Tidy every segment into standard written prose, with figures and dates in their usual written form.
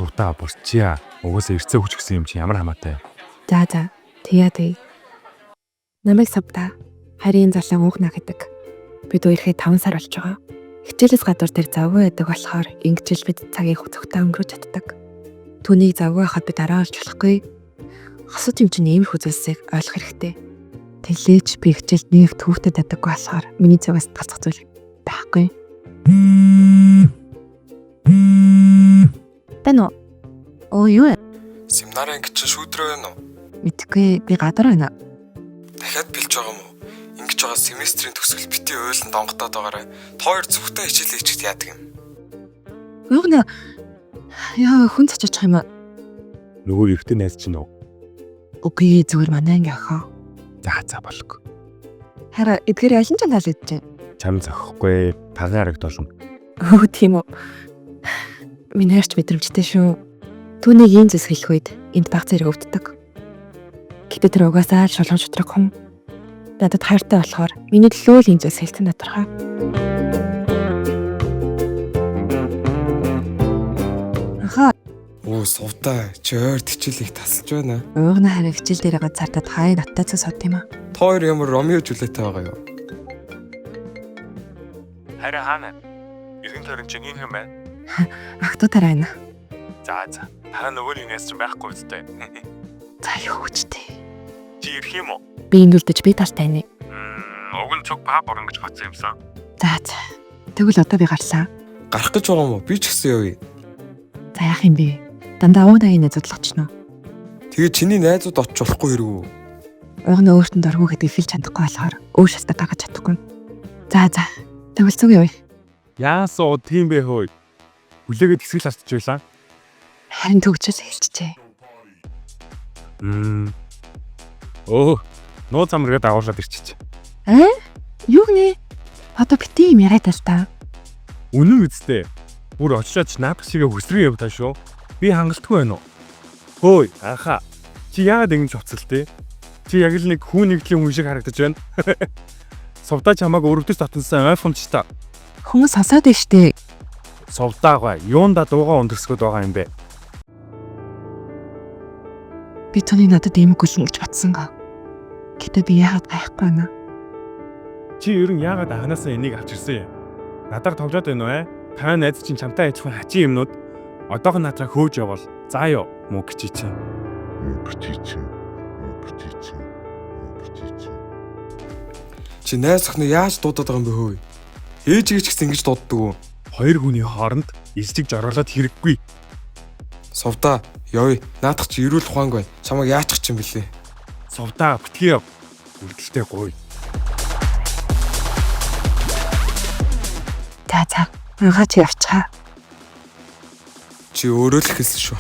Сувтаа бурчия. Угаасаа эрцээ хүч гэсэн юм чи ямар хамаатай. За за. Тэгье тэгье. Намайг Савта. Харийн залан уугна гэдэг. Бид үерхэд 5 сар болж байгаа. Хичээлээс гадуур тэр завгүй байдаг болохоор ингэж л бид цагийг зөвхөн өнгөрөөж чаддаг. Түүнийг завгүй байхад бид арай олж болохгүй. Хосод юм чинь иймэрхүү зүйлсийг ойлгох хэрэгтэй. Тэлээч би хичээлд нэг их төвөгтэй дадаггүй болохоор миний зүгээс галзах зүйл байхгүй. Тань уу? Оо юу вэ? Семинар анги чинь шүүдрээ байна уу? Мэдхгүй би гадар байна. Дахиад бэлж байгаа юм уу? Ингэж байгаа семестрийн төгсгөл бити уйлан донготоод байгаарай. Та хоёр зөвхөн хичээл хийчихд яадаг юм. Уугна. Яа хүн цочоочих юм аа. Нөгөө эрэгтэй найз чинь үү? Үгүй зүгээр манай анги охин. За за болго. Хараа эдгээр ялан ч таалагдж байна. Чам зохихгүй. Тагын харагдуулна. Өө тийм үү. Миний хайрч мэдрэмжтэй шүү. Түүнийг ийм зүйлс хэлэх үед энд баг зэрэг өвддөг. Гэтэ тэр угаасаа л шулуун шудраг хүн. Надад хайртай болохоор миний төлөө л ийм зүйлс хэлсэн тодорхой. Аха, Оо сувдаа чи ойр хичээл их тасалж байна. уугна харин хичээл дээр ганцаардаад хаяа надтай цус сод юм аа. Та хоёр ямар Ромео Жулиеттэй байгаа юу? Харин хаана? Эргэн тойрон чинь энэ юм байна. Ахтуу тараа байна. За за. Дараа нөгөө нэг найз чинь байхгүй үстэй. За юу хүчтэй. Чи ирэх юм уу? Би энд үлдэж би талтай нэ. Уг нь цуг паб орно гэж бодсон юмсан. За за. Тэгвэл одоо би гарлаа. Гарах гэж байгаа юм уу? Би ч гэсэн явъя. За яах юм бэ? Дандаа уунагийн найзуудлах ч нөө. Тэгээ чиний найзууд очиж болохгүй хэрэг үү? Уг нь өөртөө дургу гэдгийг хэлж чадахгүй болохоор өөр шалтгаан дагаж чадахгүй. За за. Тэгвэл зүг явъя. Яасан уу тийм бэ хөөе? Хүлээгээд хэсэг л алдчих байлаа. Харин төгжил хэлчихэ. Мм. Өө, нуу зам руу дагуулад ирчихэж. Аа? Юу гинэ? Одоо бити юм яриад л та. Үнэн үсттэй. Бүр очиод ч наадах шигээ хөсрөн яв та шүү. Би хангалтгүй байна уу? Хөөе, анхаа. Чи яагаад ингэж хувцалтэй? Чи яг л нэг хүн нэгдлийн хүн шиг харагдаж байна. Сувдаа чамааг өрөвдөж татнасан ойлгомжтой. Хүмүүс сонсоод байна штэ. Сувдаагаа юунда дуугаа өндөрсгöd байгаа юм бэ? Би түүний надад ийм гүлэн гэж бодсон гоо. Гэтэ би яагаад гайхгүй байна? Чи ер нь яагаад анханасаа энийг авчирсан юм? Надаар тоглоод байна уу э? Та найз чинь чамтай ажиллах хачин юмнууд одоохон надраа хөөж явал. За ёо, муу гिचи чинь. Мөнгөчий мөнгөчий мөнгөчий. Чи найз охиноо яаж дуудаад байгаа юм бэ хөөе? Ээжигээ ч гэсэн ингэж дууддаг уу? Хоёр хүний хооронд илжиг жорголоод хэрэггүй. Сувдаа явъя. Наадах чи эрүүл ухаанг байна. Чамайг яачих чинь бэлээ. Сувдаа битгий яв. Үргэлжтэй гуй. За за. Анхаа чи явчихаа. Чи өөрөө л хэлсэн шүү.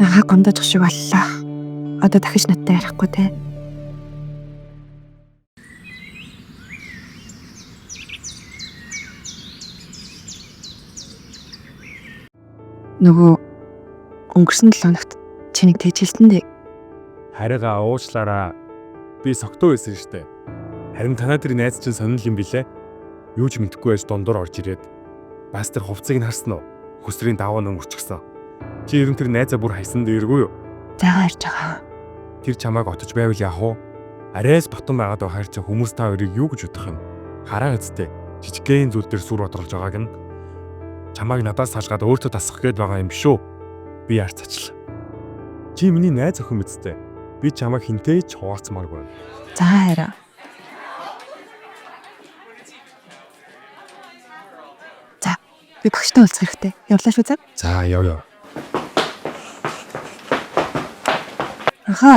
Анхаа гомдож шиг боллоо. Одоо дахиж надтай ярихгүй те. Нөгөө өнгөрсөн 7 хоногт чи нэг тэгж хэлсэн дээ. Харигаа уучлаараа. Би согтуу байсан штэ. Харин танаа тэр найз чинь сонирхол юм билэ. Юу ч мэдэхгүй байж дундуур орж ирээд бас тэр хувцсыг нь харсан уу? Хөсрийн даваа нүм өчгсөн. Чи ер нь тэр найзаа бүр хайсан дээргүй юу? Зайгаа ярьж байгаа. Тэр чамайг отож байвал яах вэ? Арайс ботон байгаад байхаар чи хүмүүс та хоёрыг юу гэж бодох юм? Хараа үсттэй. Жижигхэн зүйл дээр сүр бодруулж байгааг нь чамайг надаас салгаад өөртөө тасах гээд байгаа юм шүү. Би ярцаачлаа. Чи миний найз охин биз дээ. Би чамайг хинтээ ч хуваалцмааргүй. За хараа. За би багштай уулзах хэрэгтэй. Явлаа шүү заа. За яв яв. Анхаа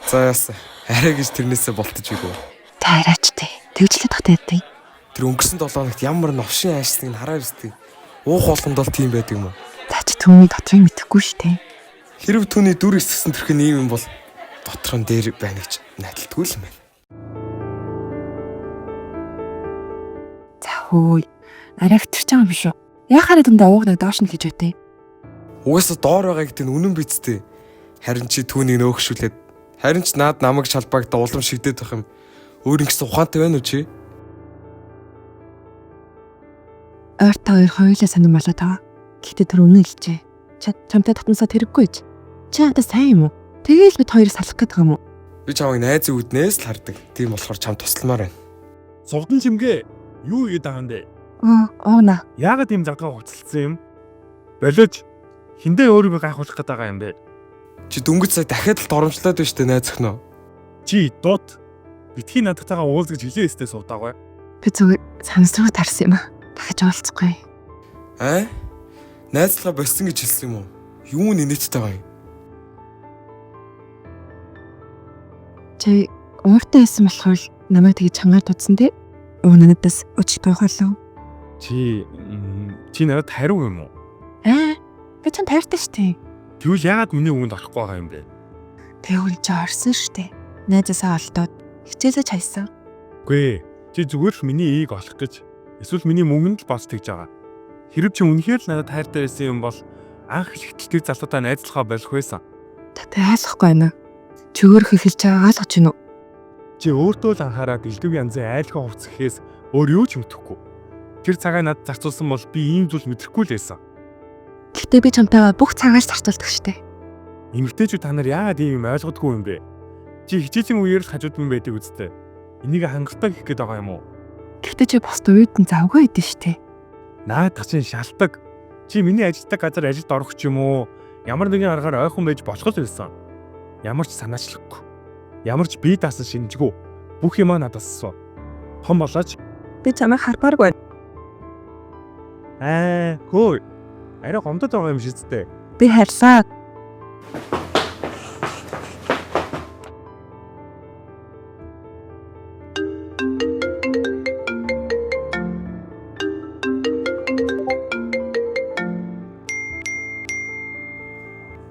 За яасан. Арай гэж тэрнээсээ болтож игүү. та хараач тий. Тэгжлээд тахтай ядیں۔ Тэр өнгөрсөн 7 хоногт ямар новшин аашсныг нь хараа бистий. Уух болгонд бол тийм байдаг юм уу? За чи түүний дотрыг мэдэхгүй шүү дээ. Хэрв түүний дүр эсгсэн төрх нь ийм юм бол дотор нь дээр байна гэж найдалдаггүй л юм байна. За хөөе. Арай хэтэрч байгаа юм биш үү? Яхаарэ дундаа уугнаг доош нь гэж үтэй. Угаасаа доор байгаа гэдэг нь үнэн биз дээ. Харин чи түүнийг нөөхшүүлээд харин ч наад намайг шалбаагда улам шигдээд байх юм. Өөр ингэсэн ухаантай байна уу чи? Ойр та хоёр хоёулаа сонирн болоод байгаа. Гэхдээ тэр үнэн хэлжээ. Чи чамтай татансаа тэрэггүй ч. Чи надад сайн юм уу? Тэгээл бид хоёр салах гэдэг юм уу? Би чамайг найзын үднээс л хардаг. Тийм болохоор чам тусламаар байна. Сувдан чимгээ юу хийгээд байгаа юм бэ? Аа, ууна. Яагаад ийм завгаа хуцалсан юм? Болооч хиндэ өөрийгөө гайхуулах гээд байгаа юм бэ? Чи дөнгөж сая дахиад л доромжлоод байна штэ найз охиноо. Чи дут битгий надтайгаа уулз гэж хэлээ өстэй сувдаагүй. Би зүгээр сансруу тарсан юм аа. Дахиж уулзахгүй. Аа? Найзлага болсон гэж хэлсэн юм уу? Юу нэнэттэй байгаа юм? Чи ууртай байсан болохоор намайг тэгж чангаар дуудсан тий? Уун надаас өчл гойхолоо. Чи чи надад хариу юм уу? Аа, би чамд хайртай штэ. Тэгвэл яагаад миний үгэнд орохгүй байгаа юм бэ? Тэгвэл чи орсон штэ. Найзаасаа олдоод хичээлээ чайсан. Үгүй ээ. Чи зүгээр л миний ийг олох гэж эсвэл миний мөнгөнд л бос тэгж байгаа. Хэрв чи үнэхээр л надад хайртай байсан юм бол анх хэлэхдээ тэр залуутай найзлахаа болох байсан. Татаа айлахгүй байна. Чи өөрөө хэлж байгаа ойлгож байна уу? Чи өөртөө л анхаарал элдв янзын айлхан хувцас гэхээс өөр юу ч мэдэхгүй. Тэр цагаа надад зарцуулсан бол би ийм зүйл мэдрэхгүй л байсан. Гэхдээ би чамтайгаа бүх цагаа л зарцуулдаг штэ. Эмэгтэйчүүд та нар яагаад ийм юм ойлгодгүй юм бэ? Чи хичээлийн үеэр л хажууд минь байдаг үсттэй. Энийг хангалттай хийх гээд байгаа юм уу? Гэхдээ чи бусд үед нь завгүй байдэн штэ. Наадах чинь шалтаг. Чи миний ажилтдаг газар ажилд орох ч юм уу? Ямар нэгэн аргаар ойхон байж болох л байсан. Ямар ч санаачлахгүй. Ямар ч бие даасан шинжгүй. Бүх юмаа надаас асуу. Том болооч. Би чамайг хармааргүй. Аа, хөө. Арай гомдод байгаа юм шиг зү. Би хайрлаа.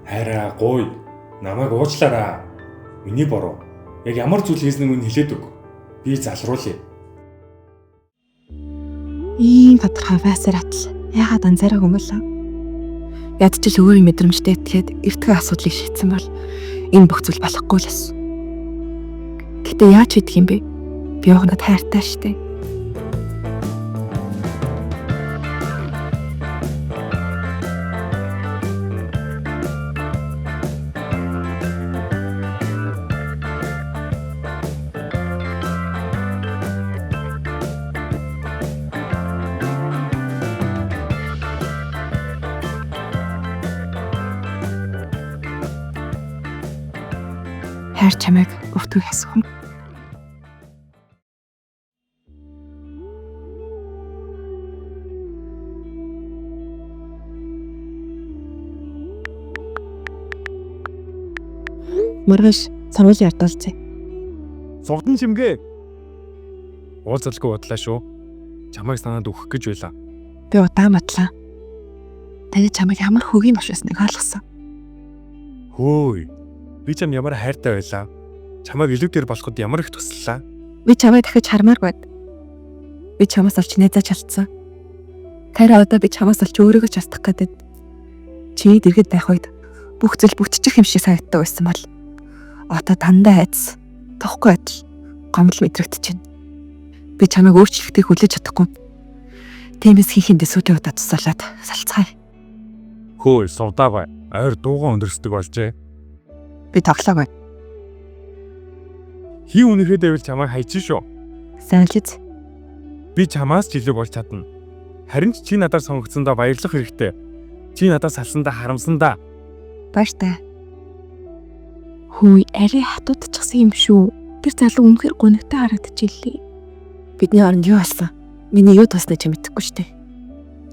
Хайраа гуй. Намайг уучлаарай. Миний буруу. Яг ямар зүйл хийсэн нь хэлээд өг. Би залруулъя. Ийм тодорхой байсаар атал. Яагаад анзаараагүй юм болоо? Ядчил өөрийн мэдрэмжтэй итгээд эртхэн асуудлыг шийдсэн бол энэ бүх зүйл болохгүй л байсан. Гэтэ яаж хийдэг юм бэ? Би уунад хайртай штэ. Хайр чамайг өвтгөх хасах юм. Маргааш сургуулийн ард уулзъя. Сувдан чимгээ. Уулзалгүй удлаа шүү. Чамайг санаад өгөх гэж байлаа. Би удаан батлаа. Таны чамайг ямар хөгийн маш байсныг ойлгосон. Хөөй. Би чам ямар хайртай байлаа. Чамайг илүү дээр болоход ямар их туслалаа. Би чамайг дахиж хармааргүй байна. Би чамаас олж найзаа чалдсан. Харин одоо би чамаас олж өөрийгөө чалдах гэдэг. Чи дэргэд байх үед бүх зүйл бүтчих юм шиг санагддаг байсан бол одоо дандаа айдас, тухгүй адил гомдол мэдрэгдэж байна. Би чамайг өөрчлөхтэй хүлээж чадахгүй. Тиймээс хин хиндэ сүүлийн удаа тусаалаад салцгаая. Хөөй, сувдаа бай. Ойр дуугаа өндөрсдөг болжээ. Би тоглоагүй. Хин үнэхээр дэвэл чамайг хайчин шүү. Сайн л үз. Би чамаас ч илүү болж чадна. Харин ч чи надаар сонгогдсондоо баярлах хэрэгтэй. Чи надаас салсандаа харамсандаа. Баяртай. Хөөе, арай хатуудчихсан юм шүү. Тэр залуу үнэхээр гунигтай харагдчихлээ. Бидний хооронд юу болсон? Миний юу туусныг чи мэдэхгүй шүү дээ.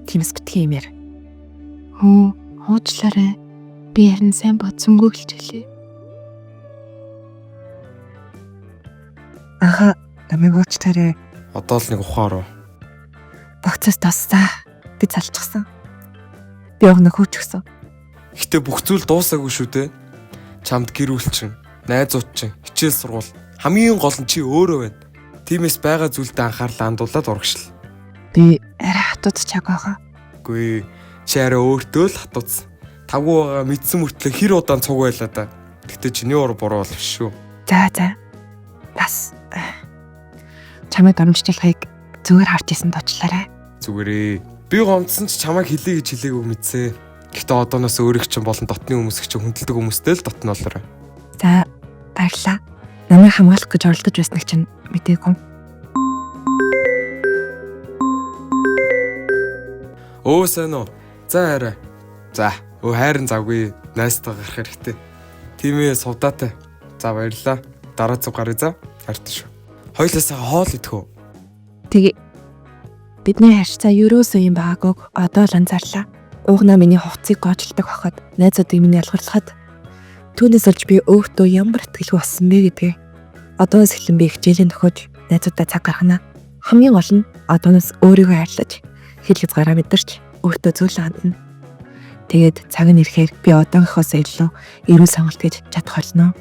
Тиймээс битгий юм яар. Хөө, уучлаарай. Би харин сайн бодсонгүй хэлчихлээ. Аха, намайг уучлаарай. Одоо л нэг ухаан оров. Багцаас тассаа. Би залчихсан. Би огног хөөчихсөн. Гэтэ бүх зүйл дуусаагүй шүү дээ. Чамд гэр бүл чинь, найзууд чинь, хичээл сургууль хамгийн гол нь чи өөрөө байна. Тиймээс байгаа зүйлдээ анхаарлаа хандуулад урагшил. Би арай хатуудчих байгаа. Үгүй чи арай өөртөө л хатууцсан. Тавгүй байгаа мэдсэн мөртлөө хэр удаан цуг байлаа да. Гэтэ чиний ур буруу бол биш шүү. За за. Бас чамайг оромжлохыг зүгээр харж исэн дуучлаарай. Зүгээрээ. Би гомдсон ч чамайг хэлье гэж хэлээгүй мэдсэ. Гэтэ одооноос өөрийг чинь болон дотны хүмүүс чинь хүндэлдэг хүмүүстэй л дотно болоорой. За баярлаа. Намайг хамгаалах гэж оролдож байсныг чинь мдээгүй. Өө сайн уу? За хайраа. За өө хайрын завгүй найстайгаа гарах хэрэгтэй. Тийм ээ сувдаатай. За баярлалаа. Дараа зүг гаръя за. Хайртай шүү. Хоёулаасаа хоол идэх үү? Тэгээ бидний харьцаа ерөөсөө юм байгаагүй одоо л анзаарлаа. Уугнаа миний хувцсыг гоочлдог хахад найзуудыг минь ялгарлахад түүнээс олж би өөртөө ямар итгэлгүй болсон бэ гэдгээ одоос эхлэн би хичээлийн төхөж найзуудаа цаг гаргана. Хамгийн гол нь одооноос өөрийгөө хайрлаж хэл хязгаараа мэдэрч өөртөө зөөлөн хандна. Тэгээд цаг нь ирэхээр би одоогийнхоос илүү эрүүл сонголт хийж чадах болно.